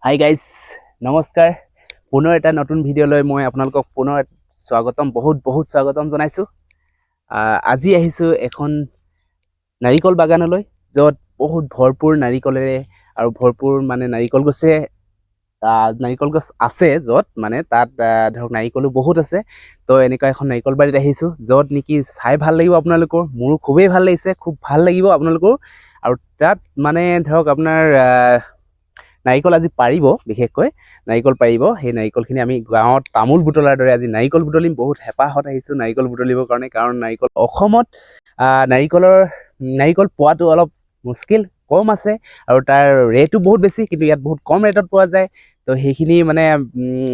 Hi guys, নমস্কাৰ। পুনৰ এটা নতুন ভিডিঅ'লৈ মই আপোনালোকক পুনৰ স্বাগতম, বহুত বহুত স্বাগতম জনাইছোঁ। আজি আহিছোঁ এখন নাৰিকল বাগানলৈ, য'ত বহুত ভৰপূৰ নাৰিকলেৰে আৰু ভৰপূৰ মানে নাৰিকল গছে, নাৰিকল গছ আছে, য'ত মানে তাত ধৰক নাৰিকলো বহুত আছে। তো এনেকুৱা এখন নাৰিকল বাৰীত আহিছোঁ, য'ত নেকি চাই ভাল লাগিব আপোনালোকৰ, মোৰো খুবেই ভাল লাগিছে, খুব ভাল লাগিব আপোনালোকৰো। আৰু তাত মানে ধৰক আপোনাৰ নাৰিকল আজি পাৰিব, বিশেষকৈ নাৰিকল পাৰিব। সেই নাৰিকলখিনি আমি গাঁৱত তামোল বুটলাৰ দৰে আজি নাৰিকল বুটলিম। বহুত হেঁপাহত আহিছোঁ নাৰিকল বুটলিবৰ কাৰণে, কাৰণ নাৰিকল অসমত নাৰিকল পোৱাটো অলপ মুস্কিল, কম আছে আৰু তাৰ ৰেটো বহুত বেছি, কিন্তু ইয়াত বহুত কম ৰেটত পোৱা যায়। তো সেইখিনি মানে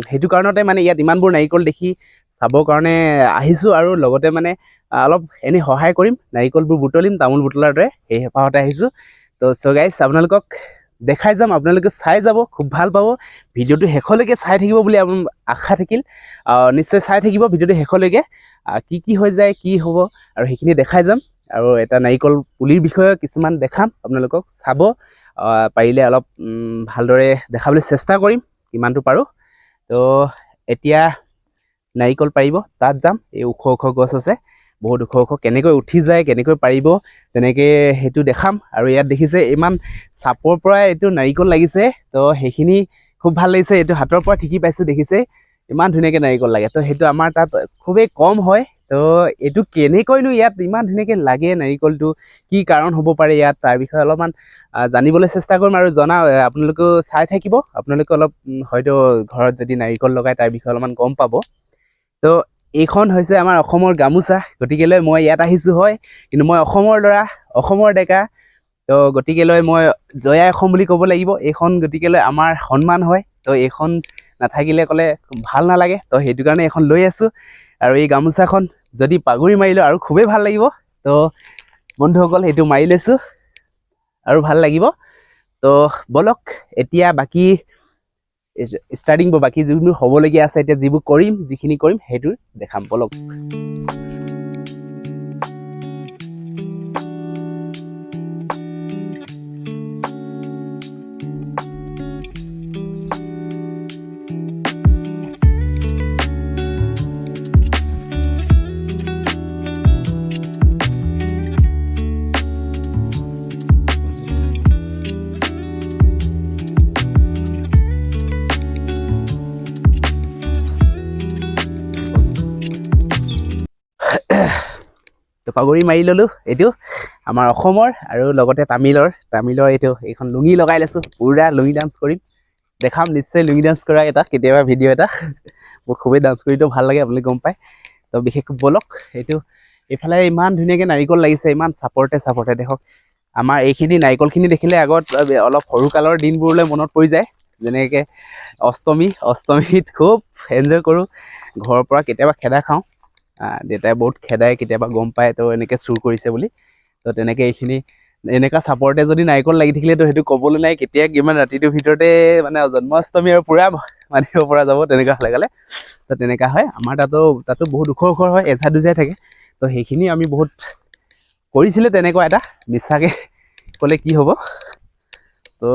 সেইটো কাৰণতে মানে ইয়াত ইমানবোৰ নাৰিকল দেখি চাবৰ কাৰণে আহিছোঁ, আৰু লগতে মানে অলপ এনেই সহায় কৰিম, নাৰিকলবোৰ বুটলিম তামোল বুটলাৰ দৰে, সেই হেঁপাহতে আহিছোঁ। তো চ' গাইজ, আপোনালোকক দেখাই যাম, আপোনালোকে চাই যাব, খুব ভাল পাব। ভিডিঅ'টো শেষলৈকে চাই থাকিব বুলি আপোনাৰ আশা থাকিল। নিশ্চয় চাই থাকিব ভিডিঅ'টো শেষলৈকে, কি কি হৈ যায়, কি হ'ব আৰু সেইখিনি দেখাই যাম। আৰু এটা নাৰিকল পুলিৰ বিষয়ে কিছুমান দেখাম আপোনালোকক, চাব পাৰিলে অলপ ভালদৰে দেখাবলৈ চেষ্টা কৰিম কিমানটো পাৰোঁ। তো এতিয়া নাৰিকল পাৰিব তাত যাম। এই ওখ ওখ গছ আছে, বহুত ওখ ওখ, কেনেকৈ উঠি যায়, কেনেকৈ পাৰিব তেনেকৈ সেইটো দেখাম। আৰু ইয়াত দেখিছে ইমান চাপৰ পৰাই এইটো নাৰিকল লাগিছে, তো সেইখিনি খুব ভাল লাগিছে। এইটো হাতৰ পৰা ঠিকি পাইছোঁ, দেখিছে ইমান ধুনীয়াকৈ নাৰিকল লাগে। তো সেইটো আমাৰ তাত খুবেই কম হয়। তো এইটো কেনেকৈনো ইয়াত ইমান ধুনীয়াকৈ লাগে নাৰিকলটো, কি কাৰণ হ'ব পাৰে ইয়াত, তাৰ বিষয়ে অলপমান জানিবলৈ চেষ্টা কৰিম। আৰু জনা আপোনালোকেও চাই থাকিব, আপোনালোকে অলপ হয়তো ঘৰত যদি নাৰিকল লগায় তাৰ বিষয়ে অলপমান গম পাব। তো এইখন হৈছে আমাৰ অসমৰ গামোচা, গতিকেলৈ মই ইয়াত আহিছোঁ হয়, কিন্তু মই অসমৰ ল'ৰা, অসমৰ ডেকা, তো গতিকেলৈ মই জয় আই অসম বুলি ক'ব লাগিব। এইখন গতিকেলৈ আমাৰ সন্মান হয়, তো এইখন নাথাকিলে ক'লে ভাল নালাগে, তো সেইটো কাৰণে এইখন লৈ আছোঁ। আৰু এই গামোচাখন যদি পাগুৰি মাৰিলোঁ আৰু খুবেই ভাল লাগিব। তো বন্ধুসকল, সেইটো মাৰি লৈছোঁ আৰু ভাল লাগিব। তো ব'লক এতিয়া বাকী ষ্টাৰ্টিং, বাকী যিবোৰ হ'বলগীয়া আছে এতিয়া যিবোৰ কৰিম, যিখিনি কৰিম সেইটো দেখাম, ব'লক। তো পাগুৰি মাৰি ল'লোঁ, এইটো আমাৰ অসমৰ আৰু লগতে তামিলৰ এইটো এইখন লুঙি লগাই লৈছোঁ, পূৰা লুঙি ডান্স কৰিম, দেখাম নিশ্চয় লুঙি ডান্স কৰা এটা কেতিয়াবা ভিডিঅ' এটা। মোৰ খুবেই ডান্স কৰিতো ভাল লাগে, আপুনি গম পায়। তো বিশেষকৈ ব'লক, এইটো এইফালে ইমান ধুনীয়াকৈ নাৰিকল লাগিছে, ইমান চাপৰতে চাপৰতে দেখক। আমাৰ এইখিনি নাৰিকলখিনি দেখিলে আগত অলপ সৰুকালৰ দিনবোৰলৈ মনত পৰি যায়, যেনেকৈ অষ্টমীত খুব এনজয় কৰোঁ, ঘৰৰ পৰা কেতিয়াবা খেদা খাওঁ, দেউতাই বহুত খেদাই, কেতিয়াবা গম পায় তো এনেকৈ চুৰ কৰিছে বুলি। তো তেনেকৈ এইখিনি এনেকুৱা চাপৰতে যদি নাৰিকল লাগি থাকিলে তো সেইটো ক'বলৈ নাই, কেতিয়া কিমান ৰাতিটোৰ ভিতৰতে মানে জন্মাষ্টমী আৰু পূৰা মানিব পৰা যাব তেনেকুৱা হ'লে গ'লে। তো তেনেকুৱা হয় আমাৰ তাতো বহুত ওখ ওখ হয়, এজা দুজাই থাকে। তো সেইখিনি আমি বহুত কৰিছিলোঁ তেনেকুৱা এটা, মিছাকৈ ক'লে কি হ'ব। তো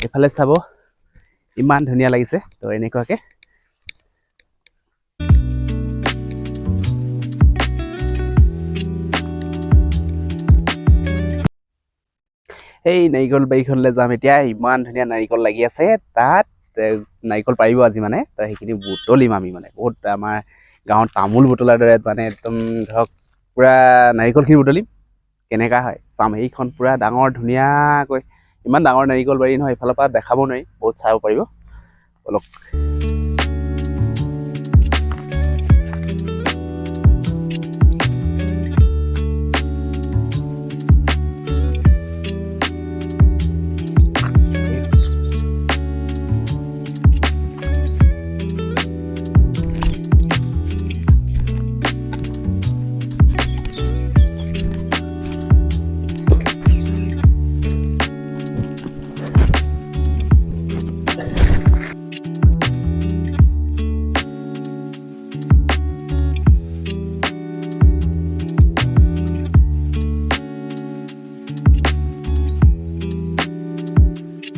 এইফালে চাব ইমান ধুনীয়া লাগিছে। তো এনেকুৱাকৈ এই নাৰিকল বাৰীখনলৈ যাম এতিয়া, ইমান ধুনীয়া নাৰিকল লাগি আছে তাত, নাৰিকল পাৰিব আজি মানে। তো সেইখিনি বুটলিম আমি, মানে বহুত আমাৰ গাঁৱত তামোল বুটলাৰ দৰে মানে একদম ধৰক পূৰা নাৰিকলখিনি বুটলিম, কেনেকুৱা হয় চাম। সেইখন পূৰা ডাঙৰ ধুনীয়াকৈ, ইমান ডাঙৰ নাৰিকল বাৰী নহয়, এইফালৰ পৰা দেখাব নোৱাৰি, বহুত চাব পাৰিব। অলপ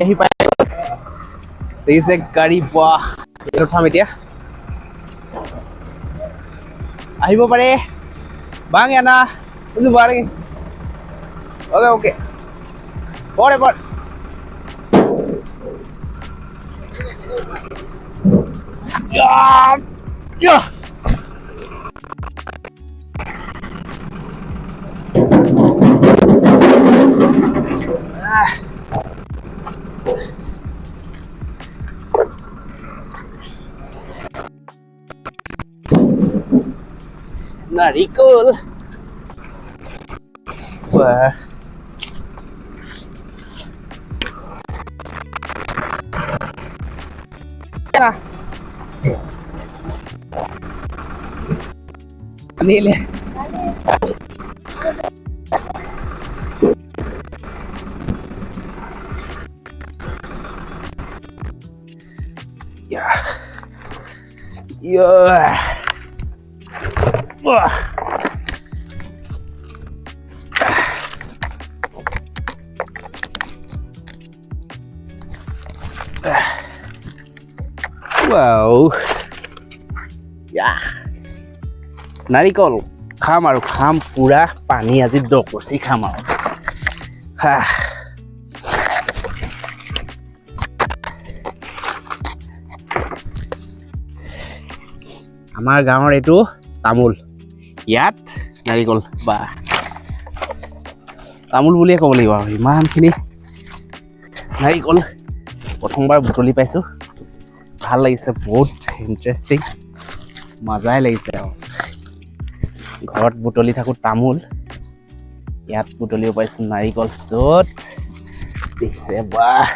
আহি পাই দেখিছে গাড়ী, বাহ। ইয়াত উঠাম এতিয়া, আহিব পাৰে। বাং আনা বাৰে। অ'কে অ'কে, পৰে পৰে। নাৰিকল। বাহ, আনিলে। Yeah. Yeah. Wah. Wow. Yeah. নাৰিকল খাম আৰু খাম পুৰা পানী আজি দকচি খাম আৰু। হা, আমাৰ গাঁৱৰ এইটো তামোল, ইয়াত নাৰিকল বা তামোল বুলিয়ে ক'ব লাগিব আৰু। ইমানখিনি নাৰিকল প্ৰথমবাৰ বুটলি পাইছোঁ, ভাল লাগিছে, বহুত ইণ্টাৰেষ্টিং, মজাই লাগিছে আৰু। ঘৰত বুটলি থাকোঁ তামোল, ইয়াত বুটলিব পাইছোঁ নাৰিকল। য'ত দেখিছে, বাহ,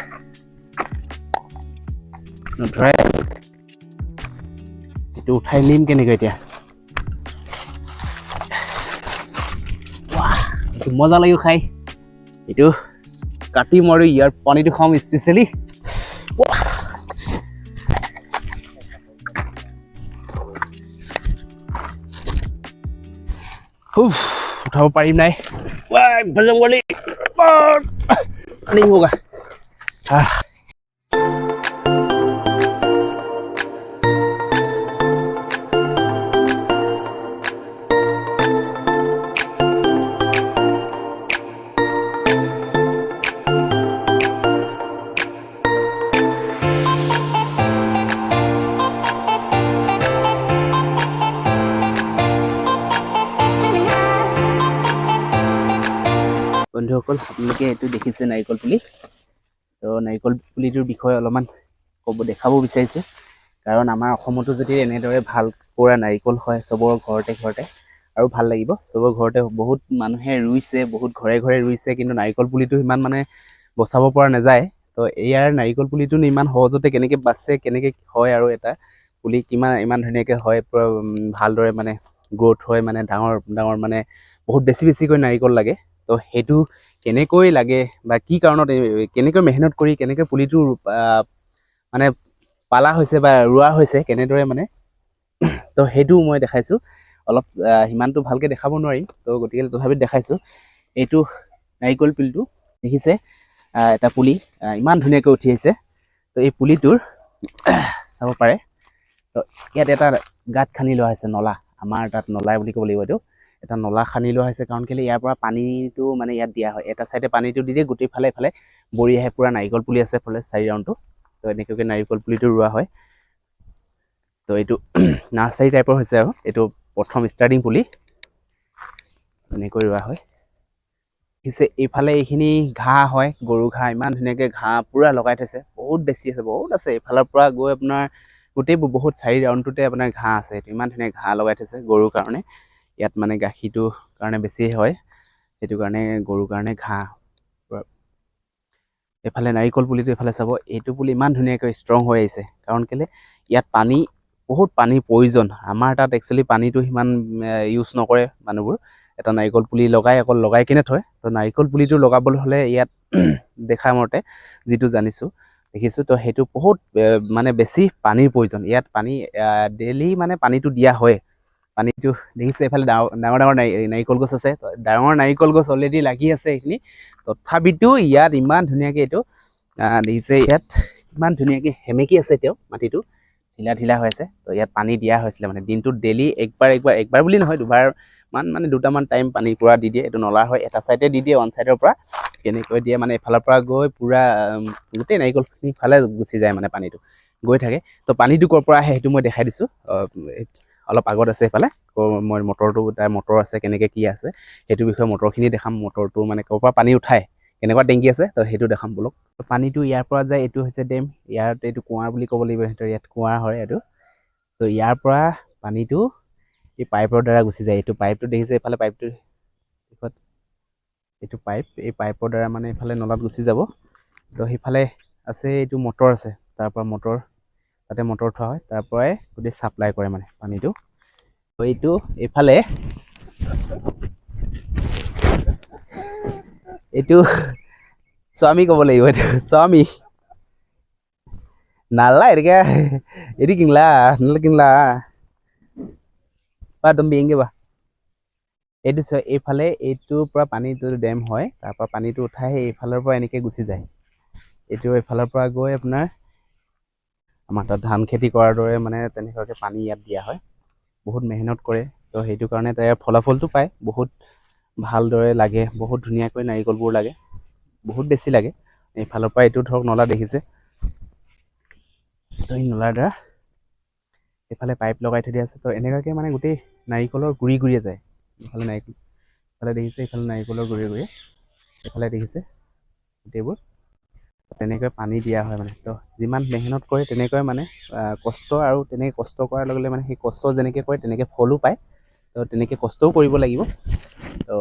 নধৰাই গৈছে। এইটো উঠাই নিম কেনেকৈ এতিয়া? বাহ, এইটো মজা লাগিব খাই। এইটো কাটিম আৰু ইয়াৰ পানীটো খাম স্পেচিয়েলি। উঠাব পাৰিম নাই? नहीं होगा। বন্ধুসকল, আপোনালোকে এইটো দেখিছে নাৰিকল পুলি। তো নাৰিকল পুলিটোৰ বিষয়ে অলপমান ক'ব দেখাব বিচাৰিছোঁ, কাৰণ আমাৰ অসমতো যদি এনেদৰে ভাল পৰা নাৰিকল হয় চবৰ ঘৰতে ঘৰতে আৰু ভাল লাগিব। চবৰ ঘৰতে বহুত মানুহে ৰুইছে, বহুত ঘৰে ঘৰে ৰুইছে, কিন্তু নাৰিকল পুলিটো সিমান মানে বচাব পৰা নাযায়। তো ইয়াৰ নাৰিকল পুলিটো ইমান সহজতে কেনেকৈ বাচে, কেনেকৈ হয় আৰু এটা পুলি কিমান ইমান ধুনীয়াকৈ হয়, পূৰা ভালদৰে মানে গ্ৰ'থ হয়, মানে ডাঙৰ ডাঙৰ মানে বহুত বেছি বেছিকৈ নাৰিকল লাগে। তো সেইটো কেনেকৈ লাগে বা কি কাৰণত কেনেকৈ মেহনত কৰি কেনেকৈ পুলিটো মানে পালা হৈছে বা ৰোৱা হৈছে কেনেদৰে মানে, তো সেইটো মই দেখাইছোঁ। অলপ সিমানটো ভালকৈ দেখাব নোৱাৰিম, তো গতিকে তথাপি দেখাইছোঁ। এইটো নাৰিকল পুলিটো দেখিছে, এটা পুলি ইমান ধুনীয়াকৈ উঠি আহিছে। তো এই পুলিটোৰ চাব পাৰে, তো ইয়াত এটা গাঁত খান্দি লোৱা হৈছে, নলা, আমাৰ তাত নলাই বুলি ক'ব লাগিব। এইটো এটা নলা খান্দি লোৱা হৈছে, কাৰণ কেলৈ ইয়াৰ পৰা পানীটো মানে ইয়াত দিয়া হয়। এটা চাইডে পানীটো দি দিয়ে, গোটেইফালে এইফালে বৰি আহে। পূৰা নাৰিকল পুলি আছে ফালে চাৰি ৰাউণ্ডটো। তো এনেকুৱাকৈ নাৰিকল পুলিটো ৰোৱা হয়। তো এইটো নাৰ্চাৰী টাইপৰ হৈছে আৰু এইটো প্ৰথম ষ্টাৰ্টিং পুলি এনেকৈ ৰোৱা হয়। দেখিছে এইফালে এইখিনি ঘাঁহ হয়, গৰু ঘাঁহ, ইমান ধুনীয়াকৈ ঘাঁহ পূৰা লগাই থৈছে, বহুত বেছি আছে, বহুত আছে। এইফালৰ পৰা গৈ আপোনাৰ গোটেইবোৰ বহুত চাৰি ৰাউণ্ডটোতে আপোনাৰ ঘাঁহ আছে। এইটো ইমান ধুনীয়া ঘাঁহ লগাই থৈছে গৰুৰ কাৰণে। ইয়াত মানে গাখীৰটোৰ কাৰণে বেছি হয়, সেইটো কাৰণে গৰুৰ কাৰণে ঘাঁহ। এইফালে নাৰিকল পুলিটো এইফালে চাব, এইটো পুলি ইমান ধুনীয়াকৈ ষ্ট্ৰং হৈ আহিছে, কাৰণ কেলৈ ইয়াত পানী বহুত পানীৰ প্ৰয়োজন। আমাৰ তাত একচুৱেলি পানীটো সিমান ইউজ নকৰে মানুহবোৰ। এটা নাৰিকল পুলি লগাই অকল লগাই কিনে থয়। তো নাৰিকল পুলিটো লগাবলৈ হ'লে ইয়াত দেখা মতে যিটো জানিছোঁ দেখিছোঁ, তো সেইটো বহুত মানে বেছি পানীৰ প্ৰয়োজন। ইয়াত পানী ডেইলি মানে পানীটো দিয়া হয়। পানীটো দেখিছে এইফালে ডাঙৰ ডাঙৰ ডাঙৰ নাৰিকল গছ আছে, ডাঙৰ নাৰিকল গছ অলৰেডি লাগি আছে এইখিনি। তথাপিতো ইয়াত ইমান ধুনীয়াকৈ এইটো দেখিছে ইয়াত ইমান ধুনীয়াকৈ সেমেকি আছে এতিয়াও, মাটিটো ঢিলা ঢিলা হৈ আছে। তো ইয়াত পানী দিয়া হৈছিলে মানে দিনটোত ডেইলি একবাৰ একবাৰ, একবাৰ বুলি নহয় দুবাৰমান, মানে দুটামান টাইম পানী পূৰা দি দিয়ে। এইটো নলা হয়, এটা চাইডে দি দিয়ে, ওৱান চাইডৰ পৰা কেনেকৈ দিয়ে মানে এইফালৰ পৰা গৈ পূৰা গোটেই নাৰিকলখিনি ফালে গুচি যায়, মানে পানীটো গৈ থাকে। তো পানীটো ক'ৰ পৰা আহে সেইটো মই দেখাই দিছোঁ, অলপ আগত আছে সেইফালে। মই মটৰটো, তাৰ মটৰ আছে কেনেকৈ কি আছে সেইটো বিষয়ে মটৰখিনি দেখাম। মটৰটো মানে ক'ৰ পৰা পানী উঠায়, কেনেকুৱা টেংকি আছে, তো সেইটো দেখাম ব'লক। তো পানীটো ইয়াৰ পৰা যায়, এইটো হৈছে ডেম, ইয়াত এইটো কুঁৱা বুলি ক'ব লাগিব, সিহঁতৰ ইয়াত কুঁৱা হয় এইটো। তো ইয়াৰ পৰা পানীটো এই পাইপৰ দ্বাৰা গুচি যায়। এইটো পাইপটো দেখিছে, এইফালে পাইপটো, এইটো পাইপ, এই পাইপৰ দ্বাৰা মানে এইফালে নলাত গুচি যাব। তো সেইফালে আছে এইটো মটৰ আছে, তাৰ পৰা মটৰ, তাতে মটৰ থোৱা হয়, তাৰ পৰাই গোটেই ছাপ্লাই কৰে মানে পানীটো। তো এইটো এইফালে এইটো স্বামী ক'ব লাগিব, এইটো স্বামী நல்லா இருக்க இருக்கீங்களா? நல்லா இருக்கீங்களா? বা তুমি எங்கே বা এইটো এইফালে এইটোৰ পৰা পানীটো ডেম হয়, তাৰ পৰা পানীটো উঠাই এইফালৰ পৰা এনেকৈ গুচি যায়। এইটো এইফালৰ পৰা গৈ আপোনাৰ আমাৰ তাত ধান খেতি কৰাৰ দৰে মানে তেনেকুৱাকৈ পানী ইয়াত দিয়া হয়। বহুত মেহনত কৰে, তো সেইটো কাৰণে তাৰ ফলাফলটো পায়, বহুত ভালদৰে লাগে, বহুত ধুনীয়াকৈ নাৰিকলবোৰ লাগে, বহুত বেছি লাগে। এইফালৰ পৰা এইটো ধৰক নলা দেখিছে, তো এই নলাৰ দ্বাৰা এইফালে পাইপ লগাই থৈ দিয়া আছে। তো এনেকুৱাকৈ মানে গোটেই নাৰিকলৰ গুৰি গুৰিয়ে যায়। এইফালে নাৰিকল, এইফালে দেখিছে, এইফালে নাৰিকলৰ গুৰি গুৰিয়ে, এইফালে দেখিছে গোটেইবোৰ তেনেকৈ পানী দিয়া হয় মানে। তো যিমান মেহনত কৰে তেনেকৈ মানে কষ্ট, আৰু তেনেকৈ কষ্ট কৰাৰ লগে লগে মানে সেই কষ্ট যেনেকৈ কৰে তেনেকৈ ফলো পায়। তো তেনেকৈ কষ্টও কৰিব লাগিব। তো